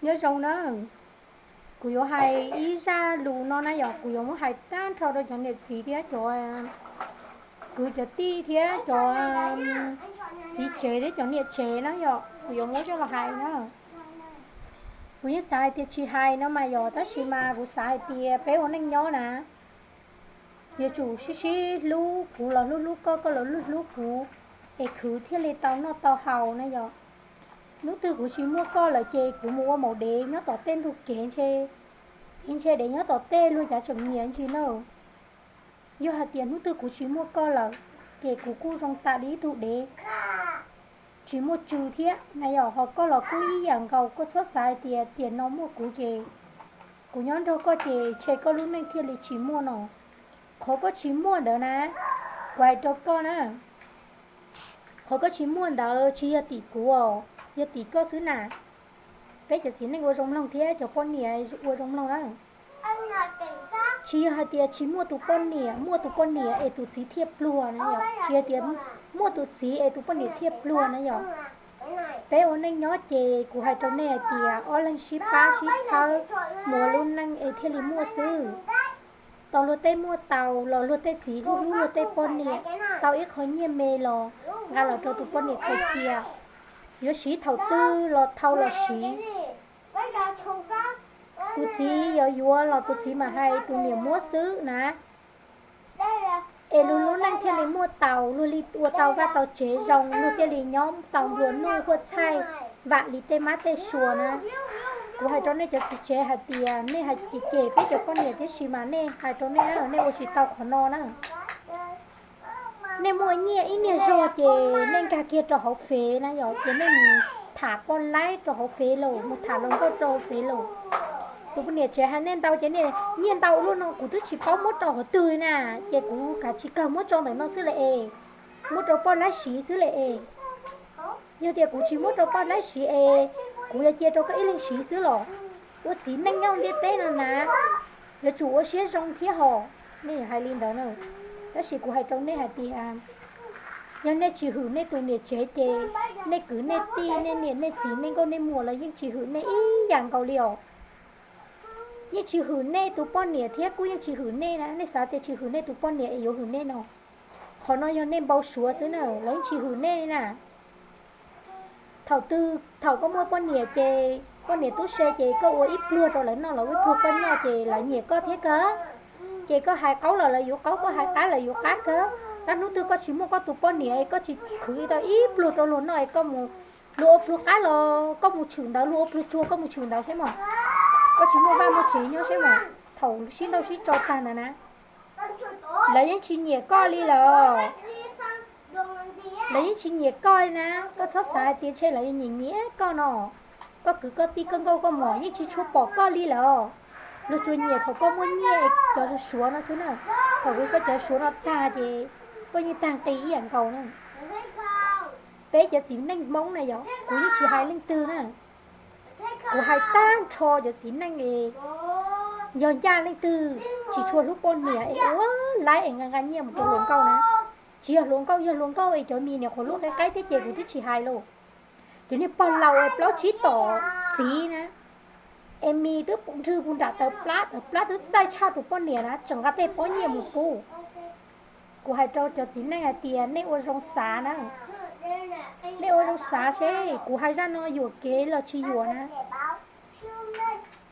Nyob zoo na, kuv yuav hais ib zaj lus no na yog kuv yuav muab hais tag nrho rau cov niam txiv thiab cov kwv cov tij thiab cov txiv tsev thiab cov niam tsev na yog kuv yuav muab coj los hais na. Kuv yeej xav hais tias tsis hais no mas yog tab sis mas kuv xav hais tias peb ua neej nyob na, yuav tsum sib sib hlub, kuv los hlub hlub koj, koj los hlub hlub kuv, es khwv thiaj li tau noj tau haus na yog. Hnub twg kuv tsis muaj koj lawm ces kuv mus ua maum dev nyob tom tej ntug kev ntshe, ntshe dev nyob tom tej luag cav tseem nyiam ntsis na. Yog hais tias hnub twg kuv tsis muaj koj lawm, ces kuv kuj zoo tam li ib tug dev tsis muaj tswv thiab na yog. Ho koj los kuj ib yam nkaus, koj txhob xav hais tias tiam no muaj kuv ces kuv nyob nrog koj ces ntshe koj lub neej thiaj li tsis muaj no. Qhov koj tsis muaj ntawd na, kuv hais rau koj na, qhov koj tsis muaj ntawd tsis yog tim kuv os, yog tim koj xwb na. Peb cov txiv neej ua zoo mloog thiab cov poj niam ua zoo mloog na. Tsis yog hais tias tsis muaj tus poj niam, muaj tus poj niam es tus txiv thiaj pluag na yog. Tsis yog tias muaj tus txiv es tus poj niam thiaj pluag na yog. Peb ua neej nyob ces kuv hais rau nej hais tias ob leeg sib pab sib txhawb mus ua lub neej es thiaj li muaj xwb. Tau luag tej muaj tau los luag tej txiv hlub hlub luag tej poj niam, tau ib qho nyiaj me los nqa los rau tus poj niam khaws cia, yuav siv thaum twg los thau los siv. Tus txiv yuav yuav los tus txiv mam hais tus niam muab xwb na. Es luag lub neej thiaj li muaj taus, luag li ua tau vaj tau tsev zoo, luag thiaj li nyob tau nplua nuj huaj txhaij vam li tej mab tej sua na. Kuv hais rau nej cov txiv tsev hais tias nej hais cem cem peb cov poj niam tiam sis mas nej hais rau nej na, nej ua tsis tau qhov no na. Nej muaj nyiaj ib niag zog ces nej nkag kiag rau hauv fev na yog, ces nej mus tham poj laib rau hauv fev los, mus tham hluas nkauj rau hauv fev los. Tus poj niam tsev hais nej ntau ces nej nyiaj ntau ua luaj no kuv twb tsis paub muab rau qhov twg na, ces kuv kav tsis kawg muab tso ntawm no xwb las es, muab rau poj laib siv xwb las es. Yog tias kuv tsis muab rau poj laib siv es kuv yuav cia rau koj ib leeg siv xwb los? Ua txiv neej nyob ntiaj teb no na, yuav tsum ua siab zoo thiab hos. Nej hais li ntawd na, tab sis kuv hais rau nej hais tias yog nej tsis hwm nej tus niam tsev ces nej kwv nej tij, nej niam nej txiv, nej nkauj nej muam los yeej tsis hwm nej ib yam nkaus li os. Yeej tsis hwm nej tus poj niam thiab kuj yeej tsis hwm nej na. Nej xav tias tsis hwm nej tus poj niam es yuav hwm nej no? Qhov no yog nej npau suav xwb na, lawv yeej tsis hwm nej li na. Thaum twg thaum koj muaj poj niam ces poj niam tub se ces koj ua ib pluag rau lawv noj, lawv ua ib pluag koj noj ces lawv nyiam koj thiab kawg. Ces koj hais qaub los lawv yuav qaub, koj hais qab lawv yuav qab kawg. Tab hnub twg koj tsis muaj koj tus poj niam, koj tsis khwv tau ib pluag rau luag noj es koj mus, luag ua pluag qab los koj mus tshwm ntawd, luag ua pluag tsuag koj mus tshwm ntawd saib mas. Koj tsis muaj vaj muaj tsev nyob saib mas, thaum sib nrauj sib tso tag ntawd na, lawv yeej tsis nyiam koj li lawm. Lawv yeej tsis nyiam koj li na. Koj txhob xav hais tias ntshe lawv nyiam nyiam koj no. Koj kwv koj tij koj nkauj koj muam yeej tsis tshua pom koj li lawm. Luag tsuas nyiam thaum koj muaj nyiaj es cov suav suav no xwb na. Thaum koj cov suav no tag ces koj yeej tag nqi ib yam nkaus na. Peb cov txiv neej Hmoob na yog kuv yeej tsis hais leej twg na. Kuv hais tag nrho cov txiv neej es yog ncaj leej twg tsis tshua hlub poj niam es ua laib es nqa nqa nyiaj mus rau hluas nkauj na. Tsis yog hluas nkauj, yog hluas nkauj es cov me niam qhuav hlub qe qaib thiab ces kuv twb tsis hais lauj. Ces niag pog laus es plaub tsib tom txiv na, es me twb nrwg puag nram taws plab, taws plab twb txaij tshaj tus poj niam na, tseem nqa tej pob nyiaj mus pub. Kuv hais rau cov txiv neej hais tias nej ua zoo xav na. Nej ua zoo xav seb kuv hais zaj no yuam kev los tsis yuam na.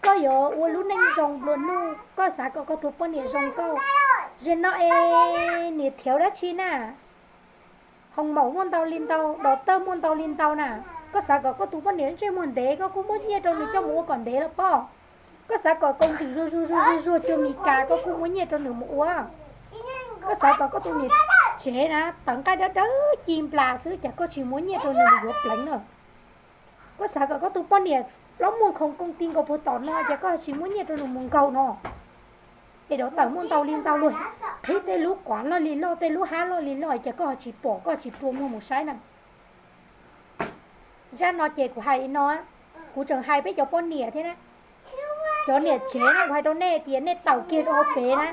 Koj yuav ua lub neej zoo nplua nuj, koj xav kom koj tus poj niam zoo nkauj. Zaum no es niam thiav dab tsi na? Hoo maum muaj ntau li ntau, dov tawj muaj ntau li ntau na. Koj xav kom koj tus poj niam ntsej muag ntev, koj kuj muab nyiaj rau nws coj mus ua kom ntev los pob. Koj xav kom kau ntws zuag zuag zuag zuag zuag cuag Mis Kas, koj kuj muab nyiaj rau nws mus ua. Koj xav kom koj tus niam tsev na tawv nqaij dawb dawb ci nplas xwb, cas koj tsis muab nyiaj rau nws mus yuav pleev na? Koj xav kom koj tus poj niam plaub muag nkhoos koo ti nkaus puag tom no, cas koj ho tsis muab nyiaj rau nws mus nkaug no? Es dov tawm muaj ntau li ntau, luag qhib tej lub quav loj li loj, tej lub hab loj li loj, cas koj ho tsis pom, koj ho tsis rua muag mus saib na? Zaj no ces kuv hais li no, kuv tseem hais peb cov poj niam thiab na. Cov niam tsev na, kuv hais rau nej tias nej tawm kiag rau hauv fev na.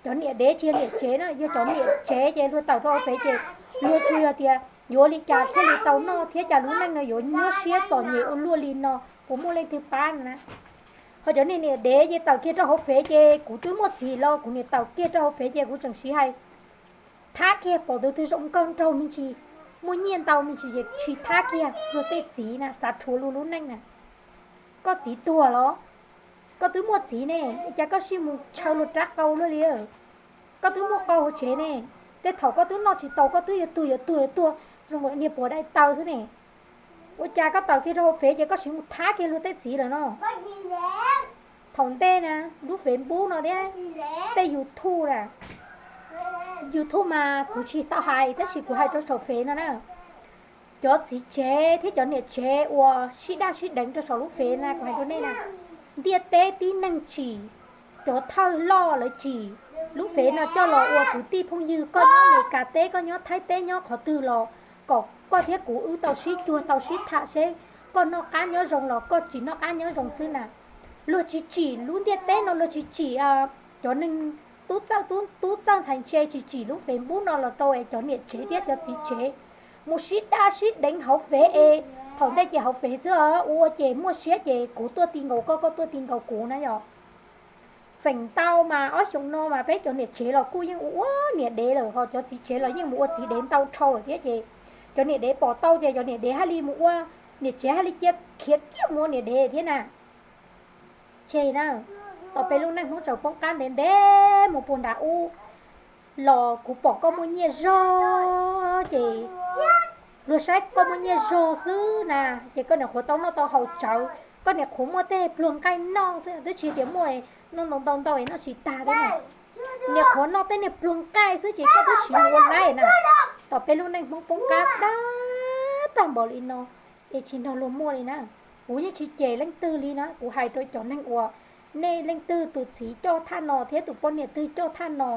Cov niam dev tsis yog niam tsev na, yog cov niam tsev ces luag tawm rau hauv fev ces luag tsuas yog tias yuav ua li cas thiaj li tau noj thiab cas lub neej no yuav nyuaj siab txom nyem ua luaj li no. puas muaj leej twg pab na. Ho cov niag niam dev ces tawm kiag rau hauv fev ces kuv twb muaj txiv los kuv niam tawm kiag rau hauv fev ces kuv tseem siv hais thab kiag, pom tus twg zoo nkauj nraug me ntsis, muaj nyiaj ntau me ntsis ces tsis thab kiag luag tej txiv na, xav rhuav luag lub neej na. Koj txiv tuag los? Koj twb muaj txiv ne, cas koj sim mus ntshaw luag rab qau luaj li? Koj twb muaj qau hauv tsev ne, tej thaum koj twb noj tsis tau, koj twb yuav tuag yuav tuag yuav tuag zoo niag puas dai taw xwb ne. Ua cas koj tawm kiag rau hauv fev ces koj sim mus thab kiag luag tej txiv lawm no? Thaum ntej na, lub Facebook no thiab tej YouTube na, YouTube mas kuv tsis tau hais tab sis kuv hais rau saum fev no na. Cov txiv tsev thiab cov niam tsev uas sib daj sib deev rau saum lub fev na, kuv hais rau nej na, ntiaj teb tib neeg tsim, cov thawj loj lawv tsim lub fev no coj los ua kwv tij phooj ywg, koj nyob Amelikas teb, koj nyob Thaib teb, nyob qhov twg los kom koj thiab kuv wb tau sib cuag tau sib tham seb koj noj qab nyob zoo los koj tsis noj qab nyob zoo xwb na. Luag tsis tsim lub ntiaj teb no, luag tsis tsim cov neeg tub txawj, tub txawj ntxhais ntse, tsis tsim lub Facebook no los rau es cov niam tsev thiab cov txiv tsev mus sib daj sib deev hauv fev es thaum ntej ces hauv fev xwb os, ua ces muaj siab ces kuv tuaj ti nkaus koj, koj tuaj ti nkaus kuv na yom. Feem ntau mas ob xyoos no mas peb cov niam tsev los kuj yeej ua ua niam dev lawm, ho cov txiv tsev los yeej mus ua txiv dev ntau dhau lawm thiab ces cov niam dev pom tau ces cov niam dev haj li mus ua, niam tsev haj li cia khiav kiag mus ua niam dev thiab na. Tseg na, tau peb lub neej Hmoob tsaws poob qab ntev ntev mus puag nram ub los kuv pom koj muaj nyiaj zog ces luag saib koj muaj nyiaj zog xwb na, ces koj niam qhuav tau noj tau haus tsawv, koj niam qhuav muaj tej pluag nqaij noj xwb twb tsis tias muaj noj ntau ntau ntau es noj tsis tag thiab na. Niam qhuav noj tej niag pluag nqaij xwb ces koj twb siv mus ua laib na. Tau peb lub neej Hmoob poob qab dab tag npaum li no es tsis nrog luag muaj li na. Kuv yeej tsis cem leej twg li na, kuv hais rau cov neeg uas nej leej twg tus txiv coj thaj no thiab tus poj niam twg coj thaj no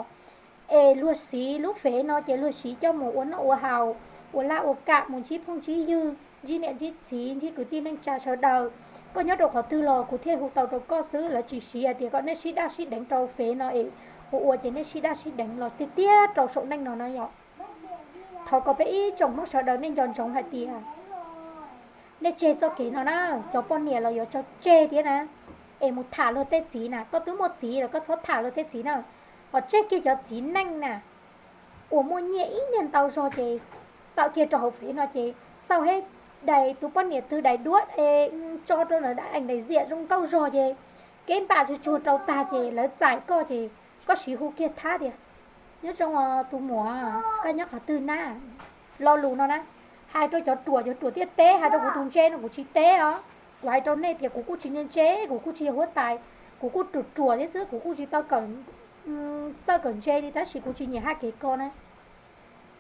es luag siv lub fev no ces luag siv coj mus ua noj ua haus, ua laj ua kam, mus ntsib phooj ntsib ywg, ntsib niam ntsib txiv, ntsib kwv tij neej tsa sawv daws. Koj nyob rau qhov twg los kuv thiaj hu tau rau koj xwb, lawv tsis siv hais tias kom nej sib daj sib deev rau fev no es ua ua ces nej sib daj sib deev los tiag tiag rau saum neej no na yom. Thov kom peb ib tsoom Hmoob sawv daws nej nco ntsoov hais tias nej tseg txoj kev no na, cov poj niam los yuav tso tseg thiab na, es mus tham luag tej txiv na, koj twb muaj txiv los koj txhob tham luag tej txiv na, ho tseg kiag cov txiv neej na, uas muaj nyiaj ib niag ntau zog ces tawm kiag rau hauv fev no ces xauj hib dais tus poj niam twg dais duab es tso rau lawv daim ees daim ziam zoo nkauj zog ces kev npam tsuag tsuag rau tag ces lawv txais koj ces koj siv hu kiag thab tias, nyob zoo os tus muam, koj nyob qhov twg na? Lo lus no na, hais rau cov ruam, cov ruam thiaj teb, hais rau kuv tus ntse no kuv tsis teb os. Kuv hais rau nej tias kuv kuj tsis ntse ntse, kuv kuj tsis yog huab tais, kuv kuj ruam ruam thiab xwb, kuv kuj tsis tau kawm, txawj kawm ntse li tab sis kuv tsis nyiam haj kev ko na.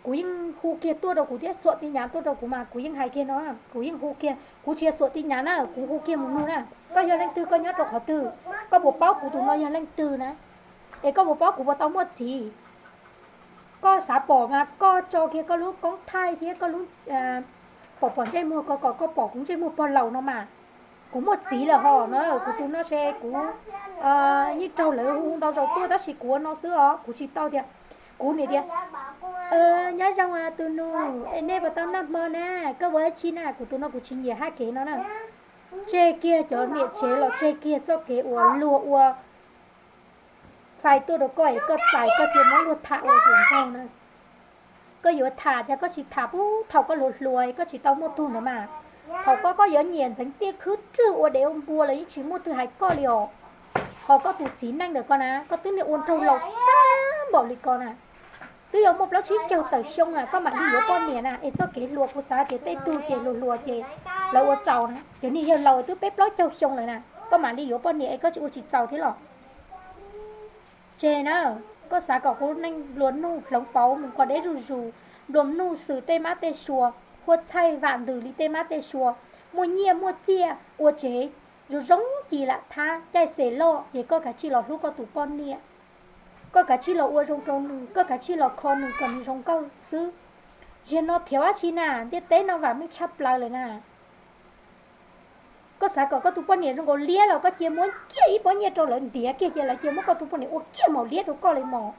Kuv yeej hu kiag tuaj rau kuv thiab xuam ti nyav tuaj rau kuv mas kuv yeej hais kiag no, kuv yeej hu kiag, kuv tsis yog xuam ti nyav na, kuv hu kiag mus nug na, koj yog leej twg, koj nyob rau qhov twg, koj puas paub kuv tus no yog leej twg na, es koj puas paub kuv puas tau muaj txiv. Koj xav pom mas koj tso kiag koj lub koob thaij thiab koj lub pom pom ntsej muag ko kom koj pom kuv ntsej muag pog laus no mas. Kuv muaj txiv lawm hos na, kuv tus no se kuv yeej raug lawv hu ntau zaus tuaj tab sis kuv ua no xwb os, kuv tsis tau tias, kuv niam tias, nyob zoo tus nus, es nej puas tau noj hmo na, koj ua dab tsi na, kuv tus no kuv tsis nyiam haj kev no na. Tseg kiag cov niam tsev los tseg kiag txoj kev uas luag ua fais tuaj rau koj es koj txais koj cia muab luag tham ua hluas nraug na. Koj yuav tham ces koj tsis tham puag thaum koj hluas hluas koj tsis tau muaj tug ntawd mas. Thaum koj koj yuav nyiam ntxeev tiaj khwb rwg ua dev ua npua los yeej tsis muaj twg hais koj li os. Ho koj tus txiv neej ntawm koj na, koj twb niag ua nraug laus tag npaum li ko na, twb yuav muaj plaub tsib caug tawm xyoo na koj mam li yuav poj niam na. Es txoj kev hluas kuv xav tias tej tug ces hluas hluas ces lawv ua txaus na, cov niag yawg laus twb peb plaub caug xyoo lawm na koj mam li yuav poj niam es koj tsis ua tsis txaus thiab los? Tseg na, koj xav kom kuv neej nplua nuj hloov pauv mus koj deb zuj zus, nplua nuj xws tej mab tej sua, huaj txhaij vam ntws li tej mab tej sua, muaj nyiaj muaj txiaj ua tsev zoo zoo ci lam thab caij xes loj ces koj kav tsij los hlub koj tus poj niam. Koj kav tsij los ua zoo rau nws, koj kav tsij los kho nws kom nws zoo nkauj xwb. Ziag no thiav dab tsi na, ntiaj teb no vam meej tshaj plaws lawm na. Koj xav kom koj tus poj niam zoo nkaus liab los koj cia muab kiag ib pob nyiaj rau lawv ntiav kiag ces lawv cia muab koj tus poj niam ua kiag maum liab rau koj li mos.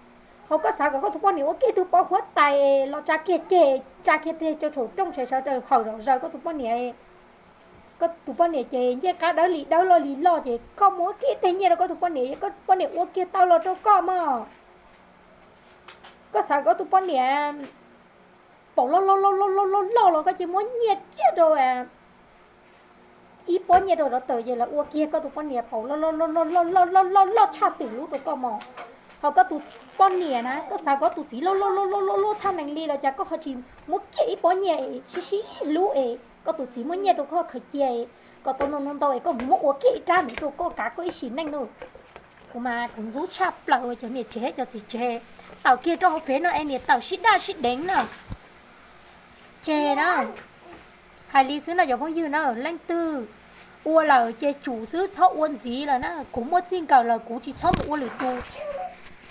Ho koj xav kom koj tus poj niam ua kiag tug poj huab tais los tsa kiag ceg, tsa kiag teg rau thaum rooj sawv daws hawm zom zaws koj tus poj niam Koj tus poj niam ces ncej qab dawb li dawb loj li loj ces koj muab kiag tej nyiaj rau koj tus poj niam, koj poj niam ua kiag tau los rau koj mog. Koj xav kom koj tus poj niam paum loj loj loj loj loj loj los koj cia li muab nyiaj kiag rau, ib pob nyiaj rau rov tawm ces lawv ua kiag koj tus poj niam paum loj loj loj loj loj loj loj loj tshaj twm lub rau koj mog. Ho koj tus poj niam na, koj xav kom koj tus txiv loj loj loj loj loj loj tshaj nees li los cas koj ho tsis muab kiag ib pob nyiaj sib sib hlub es koj tus txiv muab nyiaj rau koj khaws cia kom tau ntau ntau es koj mus muab ua kiag ib rab ntawd rau koj kav koj ib sim neej nawb. Kuv mas kuv ntxub tshaj plaws cov niam tsev cov txiv tsev, tawm kiag rau hauv pem no es niam tawm sib daj sib deev na. Tseg na, hais li xwb no cov phooj ywg na, leej twg ua lawm ces tsum xwb txhob ua ntxiv lawm na. Kuv muaj txij nkawm lawm kuv tsis txhob mus ua lwm tus.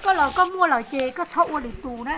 Koj los koj muaj lawm ces koj txhob ua lwm tus na.